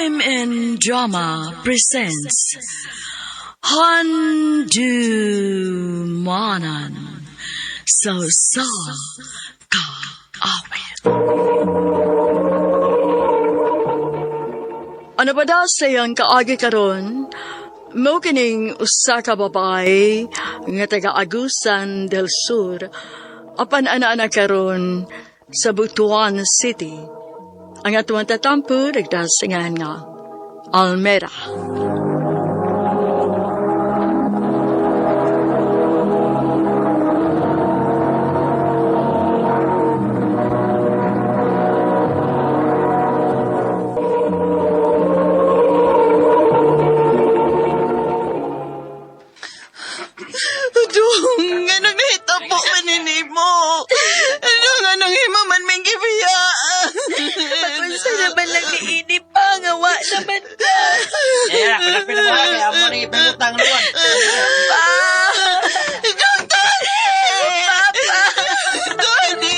RMN Drama presents Handumanan sa sa kaawit. Ano ba daw sa iyang kaagi karon? Mo kining usa ka babae nga taga Agusan del Sur apan ana-ana karon sa Butuan City. Ang atuang tatampo nagdasingan nga Almera. Dong, anong nahitabo man ni mo? Anong anong himo man may gibiya? Magunsa naman lang ni Ini pa, nga wa naman ka. Eh, pinapila mo kaya mo nang ipangutang luwan. Pa! Dong, Tony! Papa! Tony!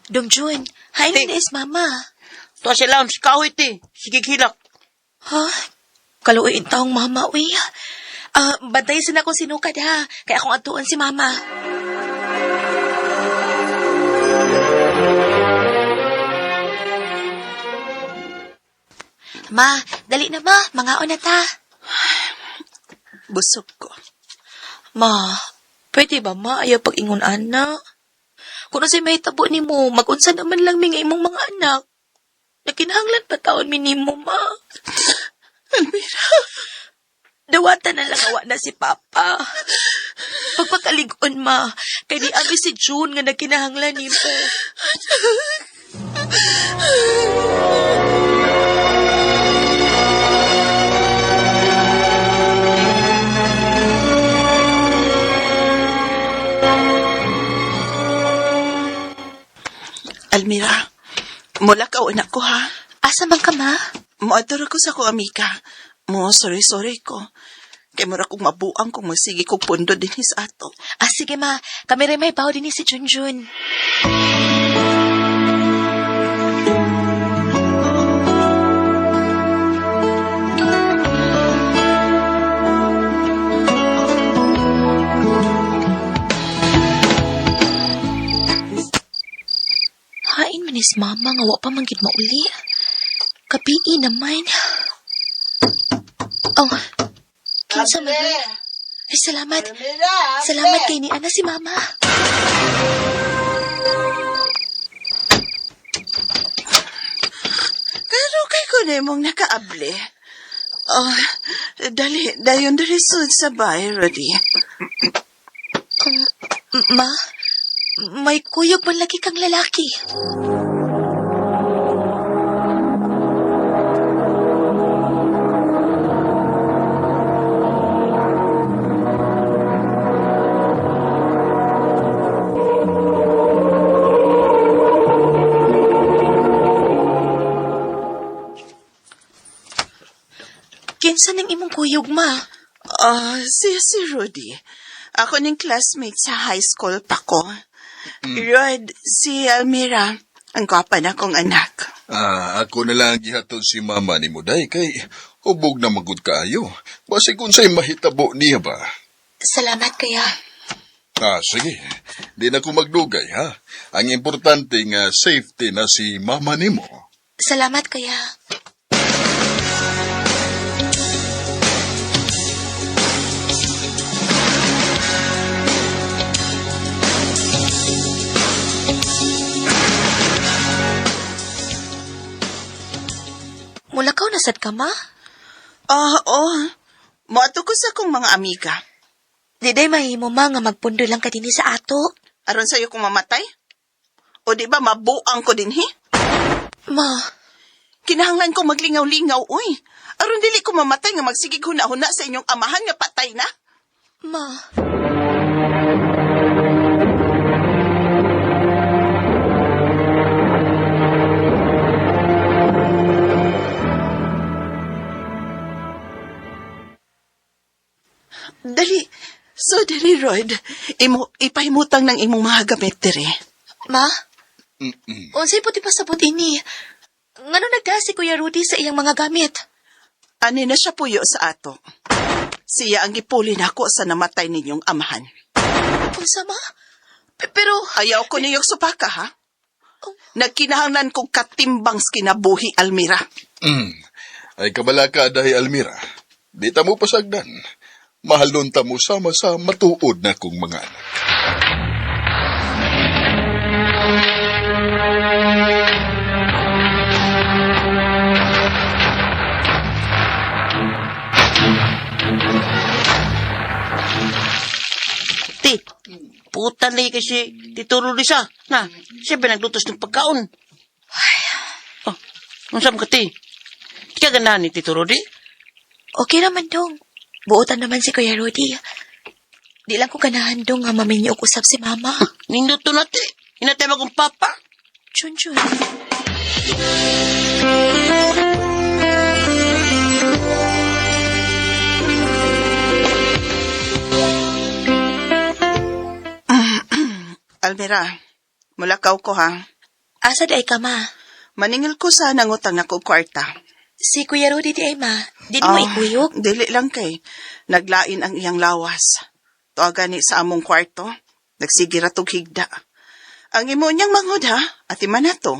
Dong Jun, hi Te- na is mama. To si Lounge, kahoy ti. Sige hilak. Ha? Kaluoy taong mama, uy. Ah, bantay sila kung sinukad ha. Kaya akong atuan si mama. Ma, dali na ma. Mangaon na ta. Busog ko. Ma, pwede ba ma? Ayaw pag-ingon ana. Kung ano may tabo ni mo, mag-unsa naman lang mi nga imong mga anak. Nakinahanglan pa taon mi nimo, ma. Almira, Dawatan na lang awa na si Papa. Pagpakaligon, ma, kay di abi si June nga nagkinahanglan nimo. Almira, mula ka anak ko ha. Asa man ka, ma? Moadtor ako sa ko amiga. Mo, sorry, sorry ko. Kay mura kong mabuang kung masige kong pundo din sa ato. Ah, sige, ma. Kami rin may bawo din ni si Junjun. Hain man is mama nga wa pa man gid mauli. Kabii naman. Oh, kinsa man ni? Ay, salamat. Salamat kay ni Ana si Mama. Pero kay ko na imong nakaable. Oh, dali, dayon dali sud sa bahay, Rudy. Ma, may kuyog man lagi kang lalaki. Kinsa ning imong kuyog, ma? Oh, si Rudy. Ako ning classmate sa high school pa ko. Rod, si Almira, ang gwapa na kong anak. Ah, ako na lang gihatod si mama ni Muday kay hubog na magud kaayo. Basig unsay mahitabo niya ba? Salamat kaya. Ah, sige. Di na ko magdugay, ha? Ang importante nga safety na si mama nimo. Salamat kaya. Mulakaw na sad ka, ma? Oh, oh. Moadto ko sa akong mga amiga. Di day mahimo, ma, nga magpundo lang ka dinhi sa ato. Aron sa'yo kung mamatay? O di ba mabuang ko din, hi? Ma, Kinahanglan ko maglingaw-lingaw, uy. Aron dili ko mamatay nga magsigig huna-huna sa inyong amahan nga patay na. ma. Rod, imo, ipahimutang ng imong mga gamit diri. Ma? Unsay puti pasabot ini? Ngano nagdala si Kuya Rudy sa iyang mga gamit? Ani na siya puyo sa ato. Siya ang gipuli nako sa namatay ninyong amahan. Unsa ma? Pero Ayaw ko niyong supaka, ha? Nagkinahanglan kong katimbang sa kinabuhi, Almira. Ay kabala ka dahi Almira. Di ta mo pasagdan. Mahalon ta mo sama sa matuod na kong mga anak. Ti, putan lagi kasi tituro ni siya. Na, siya pinaglutos ng pagkaon. Oh, unsa man ka ti? Di ka ganahan ni Tito Rudy? okay naman dong. Buotan naman si Kuya Rudy. Di lang ko ganahan dong nga maminyo og usap si Mama. Ninduto na ti. Hinatay mo kong papa. Chun chun. Almira, mulakaw ko ha. Asa di ay ka ma? Maningil ko sa nangutang nako kwarta. Si Kuya Rudy di ay ma. Di mo Ah, ikuyog. Dili lang kay. Naglain ang iyang lawas. Tuwa gani sa among kwarto. Nagsige ra tog higda. Ang imo niyang manghod ha, ati man na to.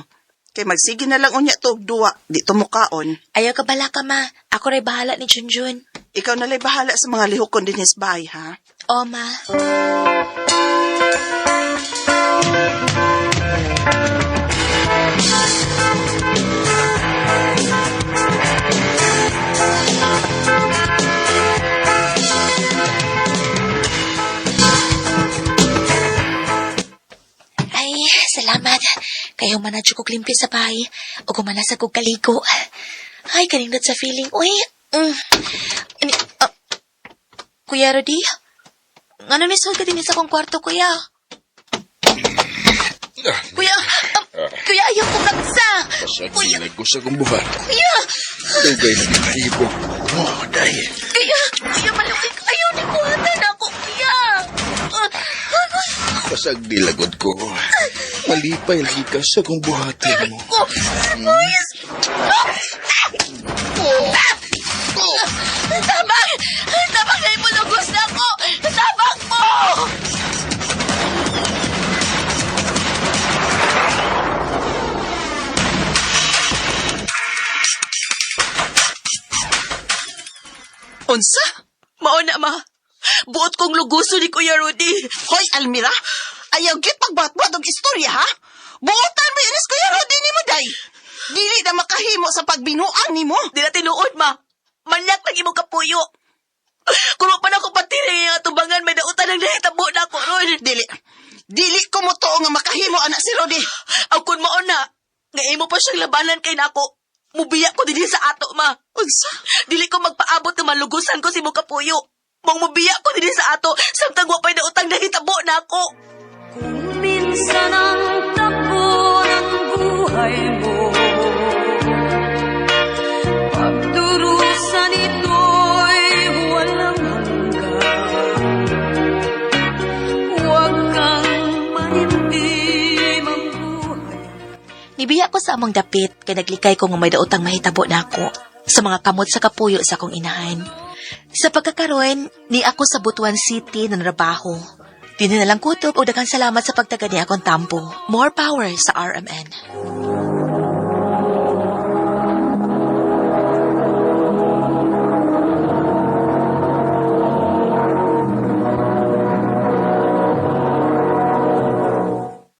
Kay magsige na lang unya to og duwa, di to mukaon. Ayaw ka bala ka ma. Ako ray bahala ni Junjun. Ikaw na lay bahala sa mga lihokon din his bahay ha. O ma. Ay, salamat. Kayo man na kog limpi sa bahay. O gumanasa kog kaligo. Ay, kanindot sa feeling. Uy, Ani, ah, Kuya Rudy? Ngano ni ka din sa akong kwarto, kuya? Ah, Kuya, kuya, ayaw ko kaksa! pasagdan na ko sa kong buhat. Kuya, Dugay na kinaibo. Oh, dahi. kuya, kuya, maluwig. Ayaw ni kuhatan ako, kuya. Ah, Pasagdi lagod ko. Malipay lagi ka sa kong buhatin mo. Ko, kuya. Tabang! Tabang na imulugos na ako! Tabang mo! Unsa? Mao na, ma. Buot kong luguso ni Kuya Rudy. Hoy, Almira! Ayaw git pagbatbad og istorya, ha? Buotan mo inis Kuya Rudy nimo, day! Dili na makahimo sa pagbinuang nimo. Di na tinuod, ma. Manyak lang imong kapuyo. Kung wa pa na ako patiri nga atubangan, may dautan ang nahitabo na ako ron. Dili. Dili ko mo tuo nga makahimo anak si Rudy. Ang kun mao na, nga imo pa siyang labanan kay nako. Mubiya ko dinhi sa ato, ma. Unsa? Dili ko magpaabot na malugusan ko si mo kapuyo. Mong mubiya ko dinhi sa ato, samtang wa pa'y nautang nahitabo na ako. Kung minsan ang takbo ng buhay mo, pagdurusan ito'y walang hanggan. Huwag kang manimdim ang buhay. Nibiya ko sa among dapit kay naglikay ko nga may daotang mahitabo na ako sa mga kamot sa kapuyo sa akong inahan. Sa pagkakaroon, ni ako sa Butuan City na narabaho. Di na lang kutob o daghang salamat sa pagtaga ni akong tampo. More power sa RMN.